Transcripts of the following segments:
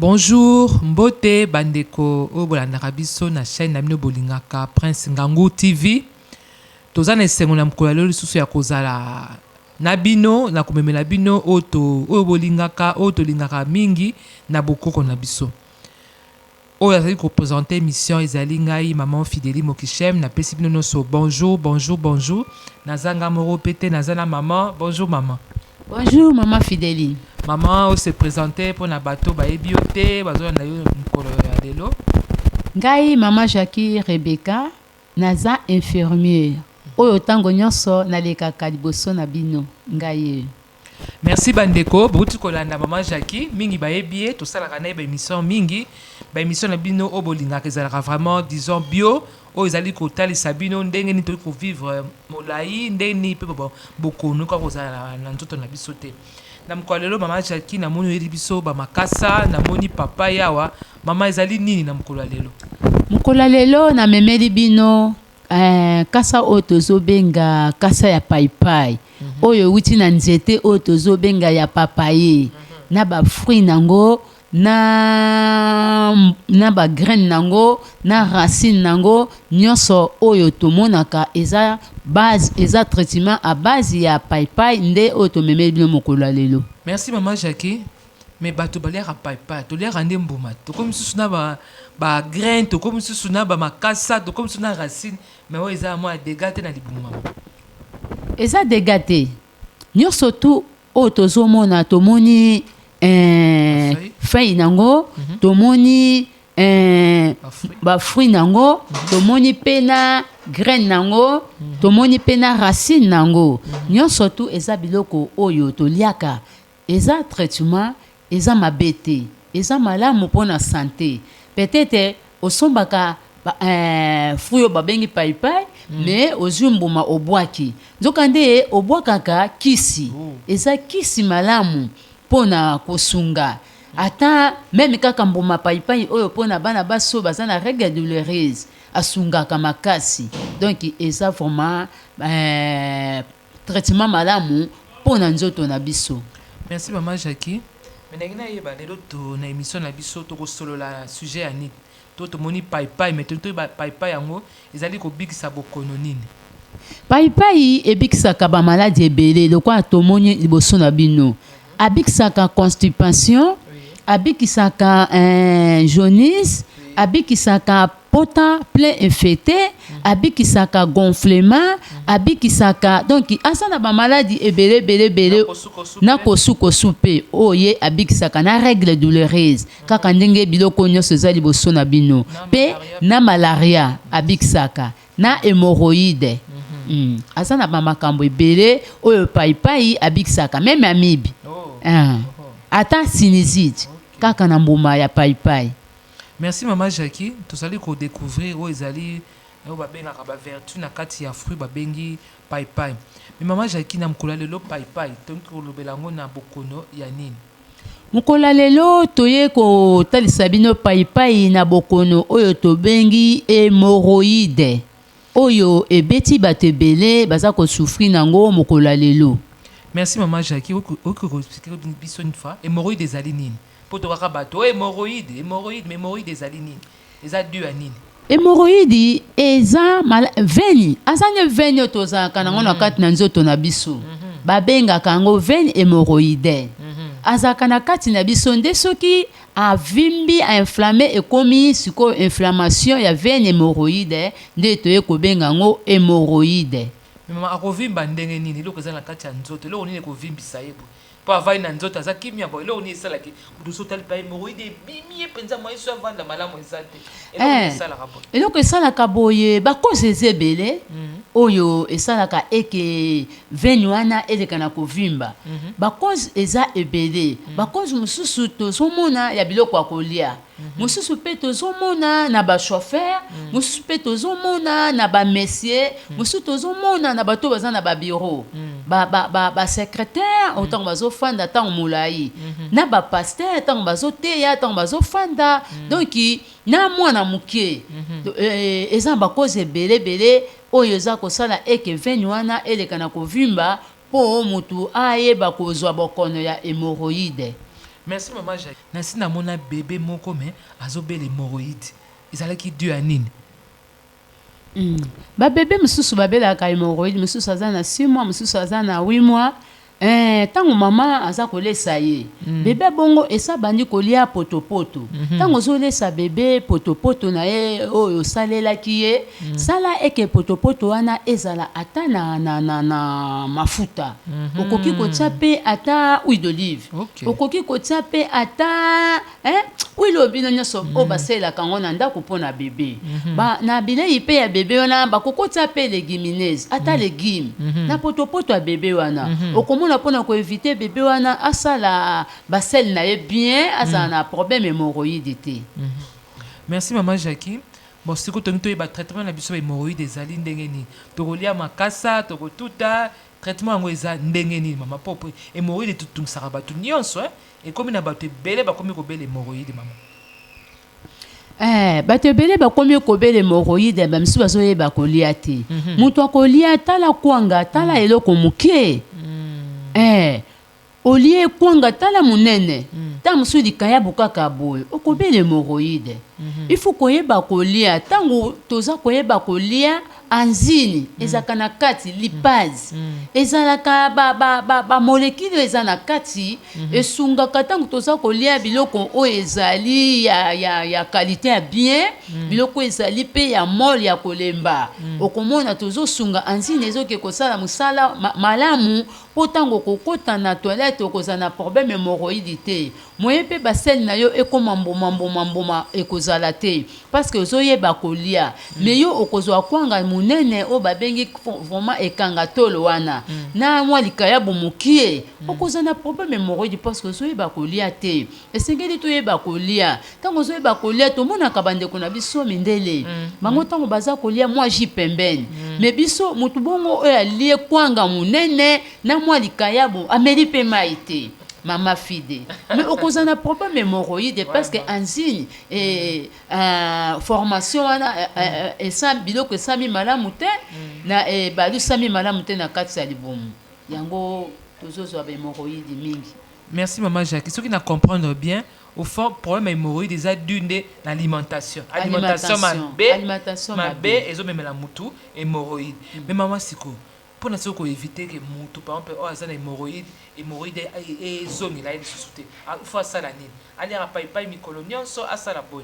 Bonjour, mbote bandeko oyo bolandaka biso na chaîne na bino bolingaka Prince Ngangu TV. Toza na esengo na mokolo ya lelo lisusu ya kozala na bino na komemela bino oyo to oyo bolingaka oyo tolingaka mingi na bokoko na biso. Oyo azali ko presenter emission ezali ngai maman Fideli Mokishem napesi bino nionso bonjour bonjour bonjour naza nga moko pe te naza na maman bonjour maman. Bonjour maman Fideli. Maman o se presenter pona bato bayebi yo te bazolanda yo mokolo ya lelo. Ngai maman Jacquie Rebecca naza infirmière oyo tango nionso nalekaka liboso na bino ngai yeyo. Merci ba ndeko bowuti kolanda maman Jacquie mingi bayebi ye tosalaka naye ba emission mingi ba emission na bino oyo bolingaka ezalaka vraiment disons bio oyo ezali kotalisa bino ndenge nini tokoki ko vivre molayi ndenge nini pe bokono ekoki kozala na nzoto na biso te na mokolo ya lelo maman Jacquie namoni oyeli biso ba makasa namoni papaye awa maman ezali nini na mokolo ya lelo? Mokolo ya lelo namemeli bino Eh, kasa oyo tozobenga kasa ya paipai oyo ewuti na nzete oyo tozobenga ya papaye na ba fruits nango na na ba graines nango na racine nango nyonso oyo tomonaka eza base eza traitement à base ya paipai nde oyo tomemeli bino mokolo ya lelo. Merci maman Jacquie. Mais batu baliaka paypay toliaka nde mbuma tokomi lisusu na ba ba grain tokomi lisusu na ba makasa tokomi lisusu na racine mais oyo eza mwa degat te na libumu mama. Eza degat te nioso tout oyo tozo mona tomoni eh, feuille nango tomoni eh, ba fruit nango tomoni pe na graine nango tomoni pe na racine nango nioso tout eza biloko oyo toliaka Eza traitement eza mabe te eza malamu pona sante peut etre osombaka ba fruit oyo babengi payipayi mais ozui mbuma obuaki nzoka nde obuakaka kisi eza kisi malamu pona kosunga ata meme kaka mbuma payipayi oyo pona bana basi oyo baza na regle douloureuse asungaka makasi donc eza vraiment Traitement malamu pona nzoto na biso. Merci maman Jacquie mais nalingi nayeba lelo to na emission na biso tokosolola sujet ya nini to tomoni paypay mais tolingi toyeba paypay yango ezali kobikisa bokono nini? Paypay ebikisaka ba maladi ebele lokola tomoni liboso na bino abikisaka constipation, abikisaka jaunisse, abikisaka pota plein infecte, abikisaka gonflement, abikisaka donc aza na ba maladi ebele ebele ebele na kosu kosu pe oyo ye abikisaka na règle douloureuse kaka ndenge biloko nionso eza liboso na bino pe na malaria abikisaka na hemorroïde aza na ba makambo ebele oyo payipayi abikisaka meme amibe ata sinusite kaka na mbuma ya payipayi. Merci maman Jackie, tozali ko decouvrir oyo ezali oyo babengaka ba vertu na kati ya fruit babengi paypay. Mais maman Jackie na mokolo ya lelo paypay tolingi kolobela yango na bokono ya nini? Mokolo ya lelo toye kotalisa bino paypay na bokono oyo tobengi hemorroïde oyo ebeti bato ebele baza ko souffrir nango mokolo ya lelo. Merci maman Jackie, okoki ko expliquer biso une fois hemorroïde ezali nini? Po tokaka batu oh hemorroïde hemorroïde mais hemorroïde ezali nini? Eza due à nini? Hemorroïde eza veine aza nde veine oyo tozalaka nango na kati na nzoto na biso babengaka yango veine hemorroïdaire azalaka na kati na biso nde soki avimbi a inflamme ekomi sikoyo inflammation ya veine hemorroïde nde toye kobenga yango hemorroïde. Mais maman akovimba ndenge nini eloko eza na kati ya nzoto eloko nini ekovimbisa ye boye? Po avandi na nzoto aza kimia boye eloko nini esalaka ye mutu soki otali pe hemorroide ebimi ye penza moyen soki avanda malamu eza te eloko nini esalaka boye? Eloko esalaka boye ba cause eza ebele oyo esalaka eke veine wana eleka na kovimba ba cause eza ebele ba cause mosusu tozomona ya biloko ya kolia Mosusu pe tozo mona na ba chauffeur, mosusu pe tozo mona na ba monsieur, mosusu tozo mona na bato oyo baza na ba bureau, ba ba ba ba secretaire oyo tango bazo fanda tango molayi, na ba pasteur tango bazo teya tango bazo fanda, donc na mwana moke eza na ba cause ebele ebele oyo eza kosala eke veine wana eleka na kovimba po mutu ayeba kozwa bokono ya hemorroïde. Merci mama Jacques. Nasi namona bebe moko mais azobela hémorroïde. Ezalaki dû à nini? Babebe mosusu babelaka hémorroïde, mosusu aza na 6 mois, mosusu aza na 8 mois. Ntango mama aza kolesa ye bebe bongo, esa bandi kolia potopoto. Ntango ozolesa bebe potopoto na ye oyo osalelaki ye, sala eke potopoto wana ezala ata na mafuta. Okoki kotia mpe ata huile d'olive. Okoki kotia mpe ata, hein, huile oyo bino nyonso oyo basalelaka yango na ndako mpo na bebe. Na bilei mpe ya bebe wana, bakokotia mpe légumineuse, ata légume na potopoto ya bebe wana. Okomona mpona koéviter bebe wana asala basele na ye bien, azala na problème hémorroïde te. Merci mama Jackie. Bon, sikoyo tolingi toyeba traitement na biso ya hémorroïde ezali ndenge nini. Tokolia makasa, tokotuta, traitement yango eza ndenge nini, mama? Po hémorroïde etutungisaka bato nyonso, eh? Ekomi na bato ebele bakomi kobela hémorroïde, mama. Bato ebele bakomi kobela hémorroïde, bamisusu bazoyeba kolia te. Moto akolia, tala kwanga, tala eloko moke. Olie kwanga, tala monene, ntango mosusu likayabu kaka boye, okobela hémorroïde. Il faut koyeba kolia. Ntango toza koyeba kolia, enzyme ezalaka na kati, lipase ezalaka, bamolécule ba eza na kati esungaka. Ntango toza kolia biloko oyo ezali ya qualité ya bien, biloko oyo ezali mpe ya mole ya kolemba, okomona tozosunga enzyme ezoke kosala mosala malamu, mpo ntango okokɔta na toilette, okozala na problème hémorroïde te. Moye mpe basele na yo ekóma mbuma mbuma mbuma ekozala te, parce que ozoyeba kolia. Mais yo okozwa kwanga monene oyo babengi vraiment ekanga tolo wana na mwa likayabu mokie, okozala na problème hémorroïde, parce que ozoyeba kolia te. Esengeli toyeba kolia. Ntango ozoyeba kolia, tomonaka bandeko na biso mindele, bango ntango baza kolia, mwa jus pembeni. Mais biso, motu bongo oyo alie kwanga monene na mwa likayabu, ameli mpe mai te, mama fide, mais okozala na problème hémorroïde, parce que enzyme e, formation wana esa biloko esami malamu te na balusami malamu te na kati ya libumu. Yango tozozwa bahémorroïde mingi. Merci mama Jacques. Soki na comprendre bien, au fond, problème ya hémorroïde eza dû nde na alimentation, alimentation mabe. Alimentation. Mabe ezomemela mutu hémorroïde. Mais mama, sikoyo mpona soki koéviter ke mutu, par exemple, oyo aza na hémorroïde, hémorroïde ezongela ye lisusu te, faut asala nini? Aliaka paipai mikolo nyonso? Asala boni?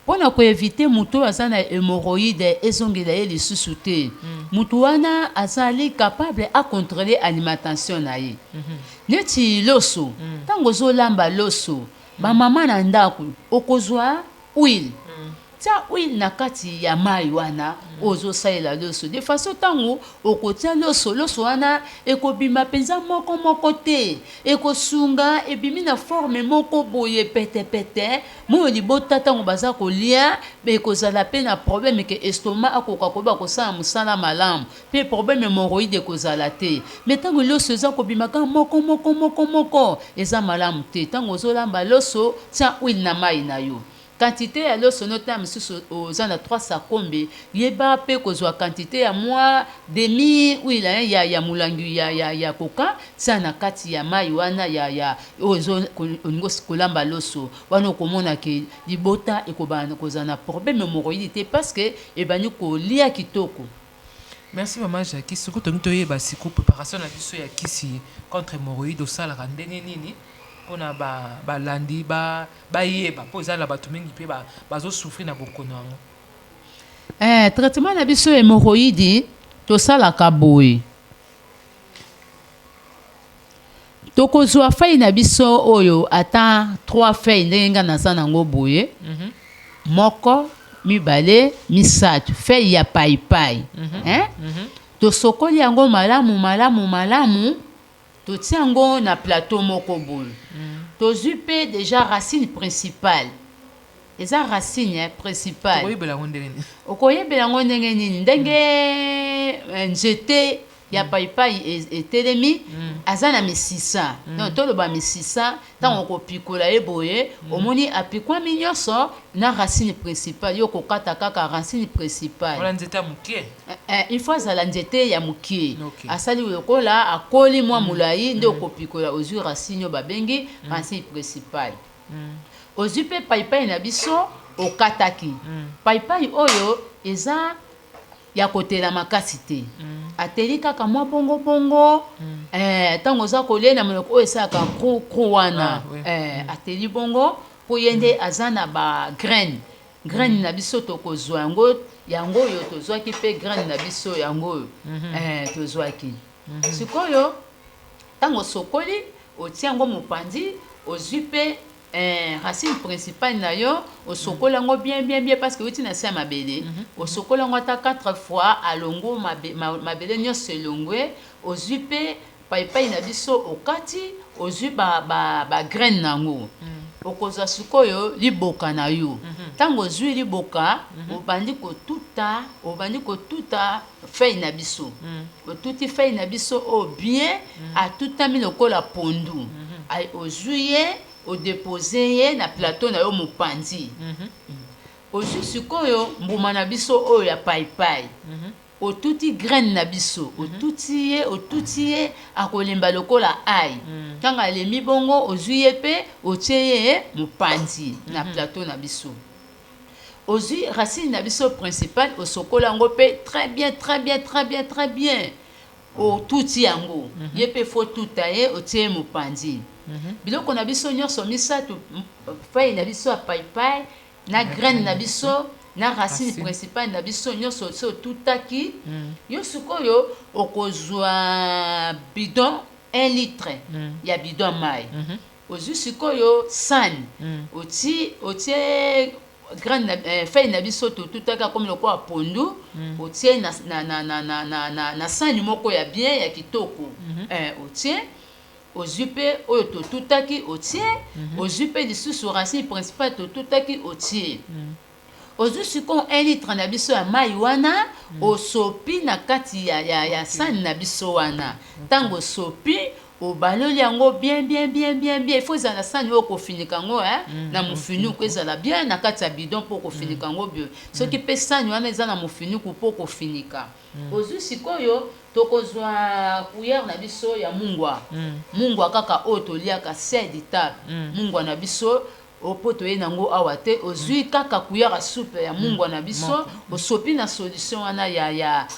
Mpona koéviter moto oyo aza na hémorroïde ezongela ye lisusu te, motu wana azali capable acontrôler alimentation na ye. Neti loso, ntango ozolamba loso, bamama na ndako, okozwa huile, tia huile na kati ya mai wana oyo ozosalela loso, de façon ntango okotia loso, loso wana ekobima mpenza moko moko te, ekosunga ebimi na forme moko boye petepete. Moyo libota ntango baza kolia, ekozala mpe na problème ke estomac akoka koyeba kosala mosala malamu, mpe problème hémorroïde ekozala te. Mais ntango loso eza kobima kaka moko moko moko moko, eza malamu te. Ntango ozolamba loso, tia huile na mai na yo. Quantité ya loso no, ntango mosusu oza na 3 sakombe, yeba mpe kozwa quantité ya mwa demi huile ya molangi ya koka, tia na kati ya mai wana ya oyo olingi kolamba loso wana. Okomona ke libota ekobanda kozala na problème hémorroïde te, parce que ebandi kolia kitoko. Merci mama Jackie. Soki tolingi toyeba siko préparation na biso ya kisi contre hémorroïde, osalaka ndenge nini mpona balandi bayeba, mpo eza na bato mingi mpe bazosouffrir na bokono yango? Traitement na biso hémorroïde, tosalaka boye: tokozwa feuille na biso oyo, ata 3 feuille ndenge nga naza nango boye, moko, mibale, misato, feuille ya paipai, hein? Tosokoli yango malamu malamu malamu, totia yango na plateau moko boye. Tozwi mpe déjà racine principale, eza racine, eh, principale. Okoyebela yango ndenge nini? Okoyebela yango ndenge nini? Ndenge nzete. ya paipai etelemi, aza na misisa. Donc toloba misisa, ntango okopikola ye boye, omoni apikwami nyonso na racine principale. Yo kokata kaka racine principale. Wala nzete ya moke. Il faut azala nzete ya moke. Asali lokola akoli mwa molai nde okopikola, ozwi racine oyo babengi racine principale. Ozwi mpe paipai na biso, okataki paipai oyo eza ya kotela makasi te, ateli kaka mwa bongobongo. Ntango oza kolia na monoko, oyo esalaka kru kru wana. Ah, oui. Ateli bongo mpo ye nde aza na bagraine. Graine na biso tokozwa yango, yango oyo tozwaki mpe graine na biso yango oyo tozwaki. Sikoyo ntango osokoli, otia yango mopanzi. Ozwi mpe racine principale na yo, osokoli yango bien bien bien, parce que euti na se ya mabele. Osokoli yango ata 4 fois, alongo mabele nyonso elongwe. Ozwi mpe paipai na biso, okati, ozwi bagraine ba nango. Okozwa sikoyo liboka na yo. Ntango ozwi liboka, obandi kotuta, obandi kotuta feuille na biso. Otuti feuille na biso oyo bien, atutami lokola pondu. Ai, ozwi ye, odepose ye na plateau na yo mopanzi. Ozwi sikoyo mbuma na biso oyo ya paipai, otuti graine na biso, otuti ye, otuti ye, akolemba lokola ai. Ntango alemi bongo, ozwi ye mpe otie ye mopanzi na plateau na biso. Ozwi racine na biso principale, osokola yango mpe très bien, très bien, très bien, très bien, otuti yango. Ye mpe faut tuta ye, otie ye mopanzi. Biloko na biso nyonso misato, feuille na biso ya paipai na graine na biso na racine Racine. principale na biso nyonso so otutaki yo. Sikoyo okozwa bidon 1 litre ya bidon ya mai. Ozwi sikoyo sani, oti otie graine na, feuille na biso totutaki, akomi lokola pondu. Otie na sani moko ya bien, ya kitoko. Otie, ozwi mpe oyo totutaki, otie. Ozwi mpe lisusu racine principale totutaki, otie. Ozwi sikoyo 1 litre na biso ya mai wana, osopi na kati ya sani na biso wana. Ntango osopi, obaloli yango bien bien bien bien bien. Il faut ezala na sani oyo kofinika yango, eh? Na mofinuku, ezala bien na kati ya bidon mpo kofinika yango bien. Soki mpe sani wana eza na mofinuku mpo kofinika. Ozwi sikoyo, tokozwa cuillère na biso ya mungwa, mungwa kaka oyo toliaka, sel de table, mungwa na biso mpo toye nango awa te. Ozwi kaka cuillère ya soupe ya mungwa na biso, osopi na solution wana ya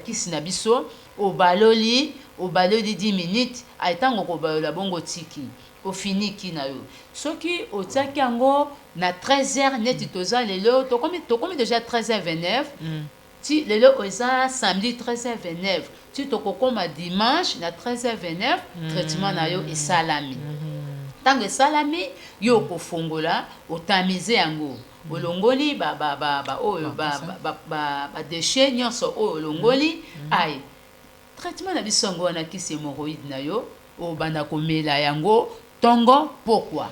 kisi na biso. Obaloli, obaloli 10 minutes. Ay, ntango okobalola bongo, otiki, ofiniki na yo. Soki otiaki yango na 13 heures, neti toza lelo, tokomi déjà 13h29. Ti lelo eza samedi 13h29, ti tokokóma dimanche na 13h29, traitement na yo esalami. Ntango esalami, yo okofongola, otamize yango, olongoli oyo badéchet nyonso oyo olongoli. Ai, traitement na biso yango wana, kisi hémorroïde na yo, obanda komela yango ntongo, pokwa.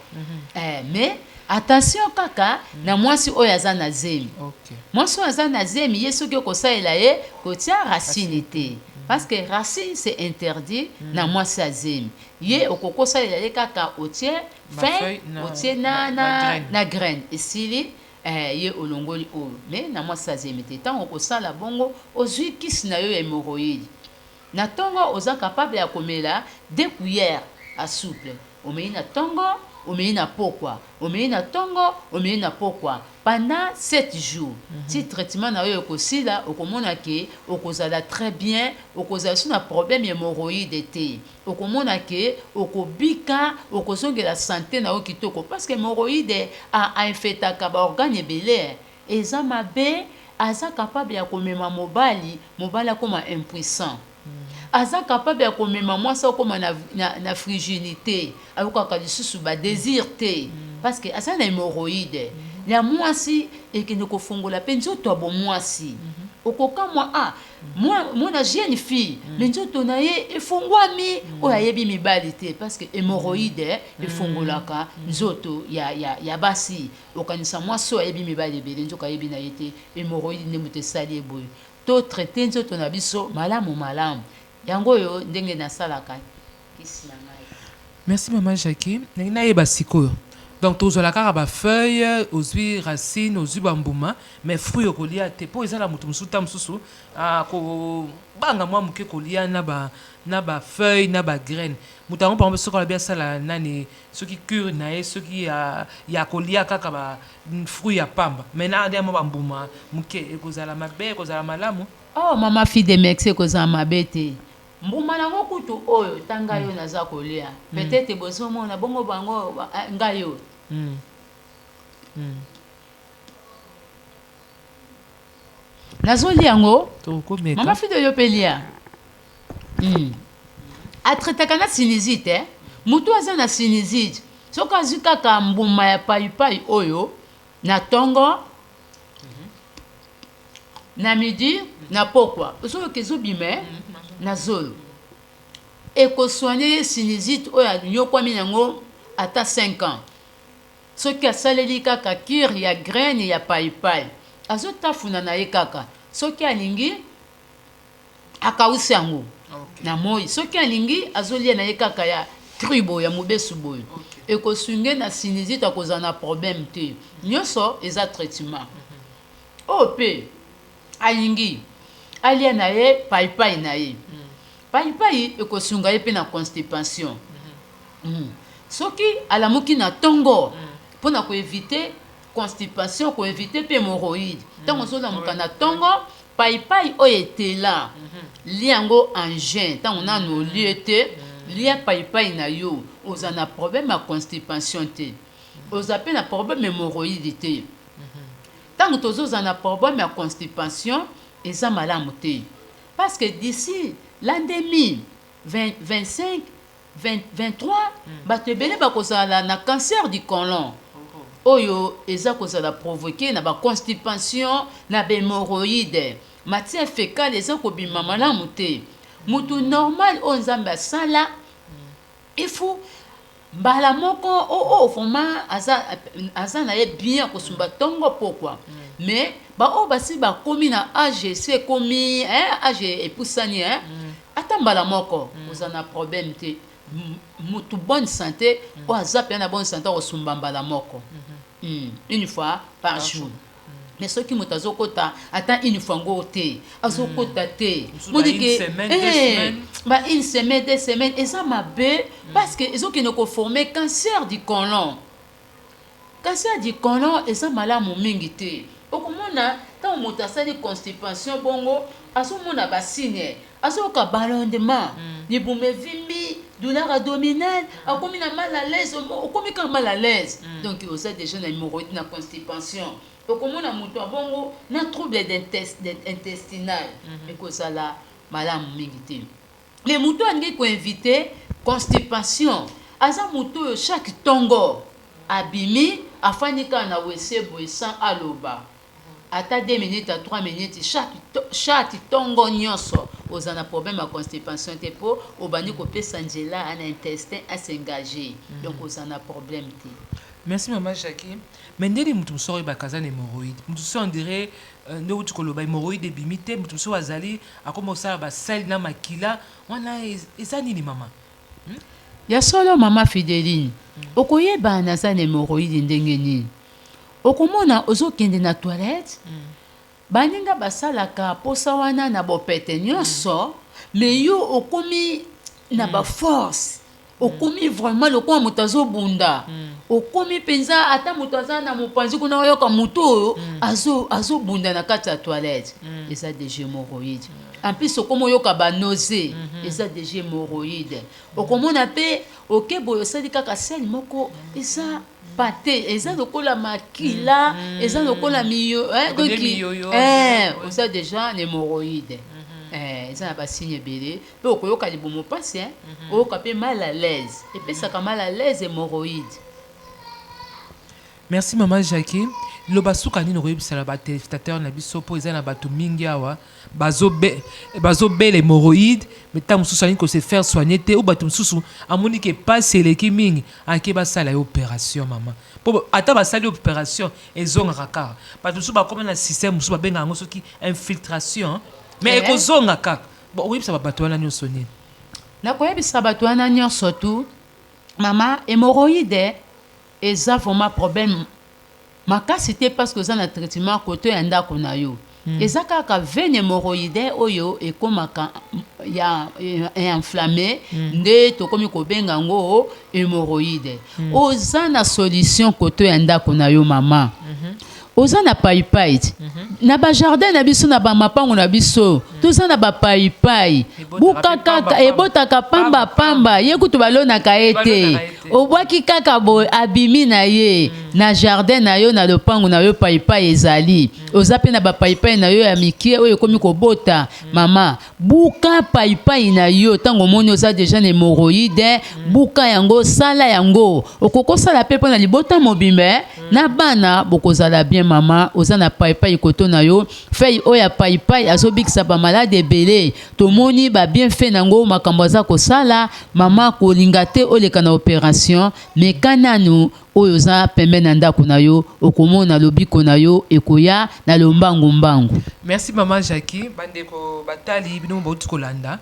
Mais attention kaka na mwasi oyo aza na zemi. Mwasi oyo aza na zemi, ye soki okosalela ye, kotia racine te, parce que racine, c'est interdit na mwasi ya zemi. Ye okokosalela ye kaka otie feuille, otie na graine, esili. Ye olongoli oyo, mais na mwasi ya zemi te. Ntango okosala bongo, ozwi kisi na yo ya hémorroïde na ntongo, oza capable ya komela 2 cuillères à soupe. Omeli na ntongo, omeli na pokwa, omeli na ntongo, omeli na pokwa pendant 7 jours, ti traitement na yo ekosila. Okomona ke okozala très bien, okozala so na problème ya hémorroïde te. Okomona ke okobika, okozongela santé na yo kitoko, parce que hémorroïde ainfectaka baorgane ebele, eza mabe. Aza capable ya komema mobali, mobali akoma impuissant. Aza capable ya komema mwasi akoma na frigidité, ayokaka lisusu badésir te, parce que aza na hémorroïde. Ya mwasi ekende kofongola mpe nzoto ya bomwasi. Okokamwa, ah, mwana jeune fille, mais nzoto na ye efongwami, oyo ayebi mibali te, parce que hémorroïde efongolaka nzoto ya basi. Okanisa mwasi oyo ayebi mibali ebele, nzoka ayebi na ye te, hémorroïde nde moto esali ye boye. To traiter nzoto na biso malamu malamu. Yango oyo ndenge nasalaka kisi na ngai. Merci maman Jackie. Nalingi nayeba sikoyo. Donc tozwala kaka ba feuilles, ozwi racine, ozwi ba mbuma, mais fruit okolia te po eza na mutu mosusu ta mosusu akobanga mwa moke kolia na ba na ba feuilles na ba graines. Moto yango par exemple soki alobi asala nani soki cure na ye soki ya ya kolia kaka ba fruit ya pamba mais na alia mwa ba mbuma moke ekozala mabe ekozala malamu? Oh mama fille de merci ekozala mabe te. Mbuma nango kutu oyo ta ngai oyo naza kolia peut etre bozo mona bongo bango ngai oyo. Nazo lia yango. Mama Fido yo pe lia. A traitaka na sinusite eh. Mutu aza na sinusite soki azui kaka mbuma ya payipayi oyo na tongo na midi na pokwa ozoyoka ezobima eh, na zolo eko soigner ye sinusite oyo anyokwami nango ata 5 ans. Soki asaleli kaka cure ya graine ya payipayi azotafuna na ye kaka soki alingi akausi yango na moyi soki alingi azolia na ye kaka ya cru boye ya mobesu boye ekosunge na sinusite akozala na problème te nyoso eza traitement oyo pe alingi alia na ye payipayi na ye payipayi ekosunga ye pe na constipation Soki alamuki na tongo pona ko eviter constipation, ko eviter pe hemorroïde. Tango ozo lamuka na tongo, payipayi oyo etela, lia yango en jeun, tango nanu olie te, lia payipayi na yo, ozala na problème ya constipation te, ozala pe na problème ya hemorroïde te. Tango tozo zala na problème ya constipation, eza malamu te parce que d'ici l'an 2025, 23 bato ebele bakozala na cancer du colon oyo eza kozala provoquer na ba constipation na ba hemorroïdes matière fecale eza kobima malamu te mutu normal oyo Nzambe asala il faut mbala moko oh oh vraiment aza aza na ye bien kosumba tongo pokwa mais ba oyo basi bakomi na age esi ekomi hein age epusani hein Ata mbala moko oza na problème te mutu bonne sante oyo aza penza na bonne sante akosumba mbala moko une fois par jour mais soki moto azokota ata une fois yango te azokota te monike ba une semaine deux semaines eza mabe parce que ezokende koforme cancer du colon. Cancer du colon eza malamu mingi te. Okomona tango moto asali constipation bongo azomona ba signes, azoyoka ballonnement, libumu evimbi, douleur abdominale, akomi na mal à l'aise, okomi kaka mal à l'aise. Donc oza dejà na hemorroïde na constipation. Okomona moto ya bongo na trouble intestinal ekozala malamu mingi te. Mais mutu oyo alingi ko eviter constipation aza mutu oyo chaque tongo abimi afandi kaka na WC boye sans aloba ata deux minutes à trois minutes chaque chaque tongo nionso oza na problème ya constipation te po obandi kopesa nzela na intestin a s'engager donc oza na problème te. Merci maman Jackie mais ndeni mutu mosusu akoyeba ke aza na hemorroïde mutu mosusu on dirait nde owuti koloba hemorroïde ebimi te mutu mosusu azali akoma kosala ba sel na makila wana eza nini mama? Hum? Ya solo mama Fideline, okoyeba naza na hemorroïde ndenge nini? Okomona ozokende na toilette, baninga basalaka posa wana na bopete nionso, mais yo okomi na ba force Okomi vraiment lokola moto azo bunda. Okomi penza ata moto aza na mopanzi kuna oyoka moto oyo azo azo bunda na kati ya toilette. Eza dejà hemorroïde. En plus okomi oyoka ba nausee eza dejà hemorroïde. Okomona pe oke boye osali kaka sel moko eza pate eza lokola makila eza lokola miyo eh, donc eh, oza dejà na hemorroïde. Eh, eza na ba signe ebele. Pe okoyoka libumu pasi hein, oyoka pe mal à l'aise, epesaka mal à l'aise hemorroïde. Merci maman Jackie. Loba suka nini okoyebisa na ba telespectateurs na biso po eza na bato mingi awa bazo be, bazo bela hemorroïde mais ntango mosusu alingi ko se faire soigner te ou bato mosusu amoni ke pasi eleki mingi ake basala ye opération mama po ata basali opération ezongaka kaka. Bato mosusu bakoma na système mosusu babengaka yango soki infiltration mais ekozonga kaka. Bon, okoyebisa ba bato wana nyonso nini? Nakoyebisa bato wana nyonso tu mama, hémorroïde eza vraiment problème makasi te parce que oza na traitement koto ya ndako na yo. Eza kaka veine hémorroïdaire oyo ekomaka ya enflammé nde tokomi kobenga yango hémorroïde. Oza na solution koto ya ndako na yo mama. Oza na paipai na bajardin na biso, na bamapango na biso, toza na bapaipai. Buka kaka, ebotaka pamba pamba. Ye kutu balonaka ye te, obwaki kaka boye, abimi na ye na jardin na yo, na lopango na yo. Paipai ezali, oza mpe na bapaipai na yo ya mike oyo ekomi kobota. Mama, buka paipai na yo ntango omoni oza déjà na hémorroïde. Buka yango, sala yango. Okoki kosala mpe mpo na libota mobimba na bana, bokozala bien. Mama, oza na paipai koto na yo, feuille oyo ya paipai azobikisa bamalade ebele. Tomoni babienfait nango, makambo aza kosala. Mama, kolinga te oleka na opération, meka nanu oyo oza pembeni na ndako na yo, okomona lobiko na yo ekoya na lombangu mbangu. Merci maman Jackie. Bandeko batali, bino bauti kolanda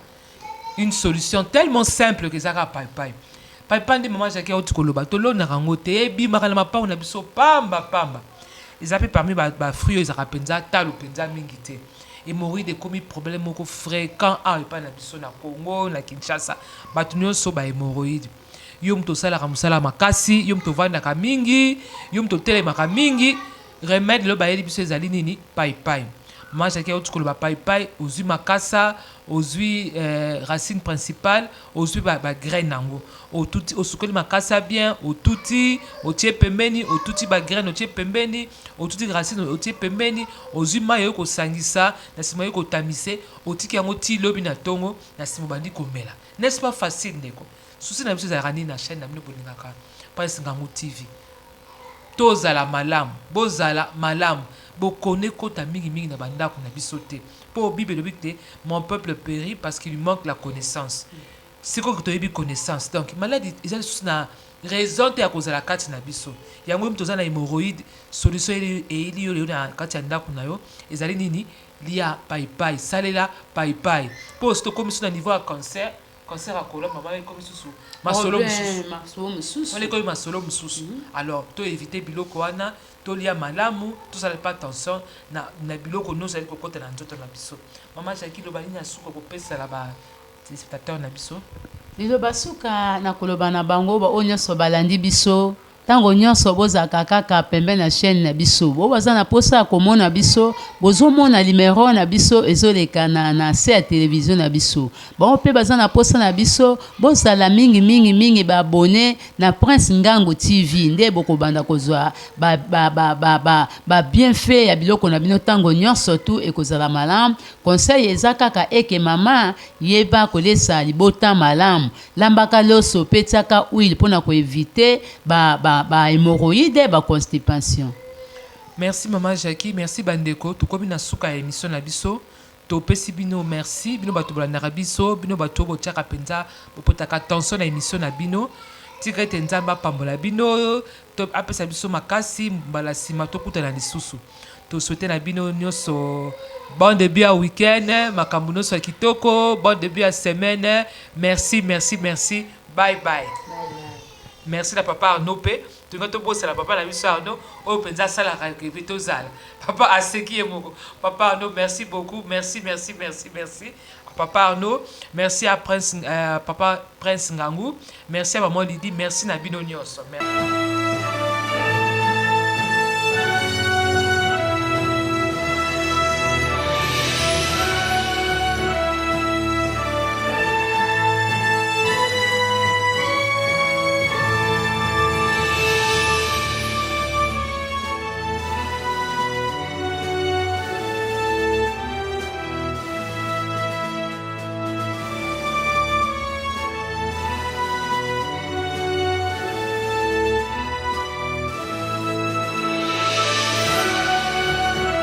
une solution tellement simple que ezaka paipai. Paipai nde maman Jackie auti koloba, tolonaka yango te, ebimaka na mapango na biso pamba pamba. Eza mpe parmi bafruit oyo ezalaka mpenza talo mpenza mingi te. Hémorroïde ekomi problème moko fréquent awa epai na biso na Congo, na Kinshasa. Bato nyonso bahémorroïde. Yo moto osalaka mosala makasi, yo moto ovandaka mingi, yo moto otelemaka mingi, remède lelo bayeli biso ezali nini? Paipai. Mama Jackie auti koloba paipai. Ozwi makasa, ozwi racine principale, ozwi bagraine yango, otuti, osukoli makasa bien, otuti, otie pembeni, otuti bagraine, otie pembeni, otuti racine, otie pembeni, ozwi mai oyo kosangisa, na nsima oyo kotamise, otiki yango ti lobi na ntongo, na nsima obandi komela. N'est-ce pas facile, ndeko? Souci na biso ezalaka nini na chaîne na bino bolingaka, Prince Ngangu TV? Tozala malamu, bozala malamu, bokone kota mingimingi na bandako na biso te, mpo Bible elobi te: "Mon peuple périt parce qu'il lui manque la connaissance." Sikoyo toyebi connaissance, donc maladie eza lisusu na raison te ya kozala kati na biso. Yango oyo toza na hémorroïde, solution eyeli yo lelo na kati ya ndako na yo. Ezali nini? Lia paipai, salela paipai, mpo osi tokomi so na niveau ya cancer. Cancer ya colon, mama, ekomi susu masolo mosusu wana, ekomi masolo mosusu. Alors toévite biloko wana, tolia malamu, tosala mpe attention na biloko nyonso ezali kokota na nzoto na biso. Mama Jackie, loba nini ya suka kopesala batéléspectateur na biso? Liloba suka na koloba na bango baoyo nyonso balandi biso ntango nyonso, bozalaka kaka pembe na chaîne na biso. Bo baza na mposa ya komona biso, bozomona numero na biso ezoleka na se ya televizio na biso. Bango mpe baza na mposa na biso, bozala mingi mingi mingi baabonné na Prince Ngangu TV, nde bokobanda kozwa babienfait ba, ba, ba, ba ya biloko na bino ntango nyonso tu ekozala malamu. Conseil eza kaka eke mama, yeba kolesa libota malamu, lambaka loso mpe tiaka huile mpona koéviter bahémorroïde, ba baconstipation. Merci mama Jackie, merci bandeko. Tokomi na suka ya émission na biso. Topesi bino merci, bino bato bolandaka biso, bino bato oyo botiaka mpenza, bopotaka attention na émission na bino. Tika ete Nzambe apambola bino, to apesa biso makasi, mbala nsima tokutana lisusu. Tosouhaite na bino nyonso bon début ya week-end, makambo nyonso ya kitoko, bon début ya semaine. Merci, merci, merci, bye bye, bye. Merci na papa Arnaud mpe tolinga tobosala papa na biso Arnaud oyo mpenza asalaka epe tozala. Papa aseki ye moko. Papa Arnaud, merci beaucoup, merci, merci, merci, merci papa Arnaud. Merci à Prince, papa Prince Ngangu, merci à maman Lydie, merci na bino nyonso, merci.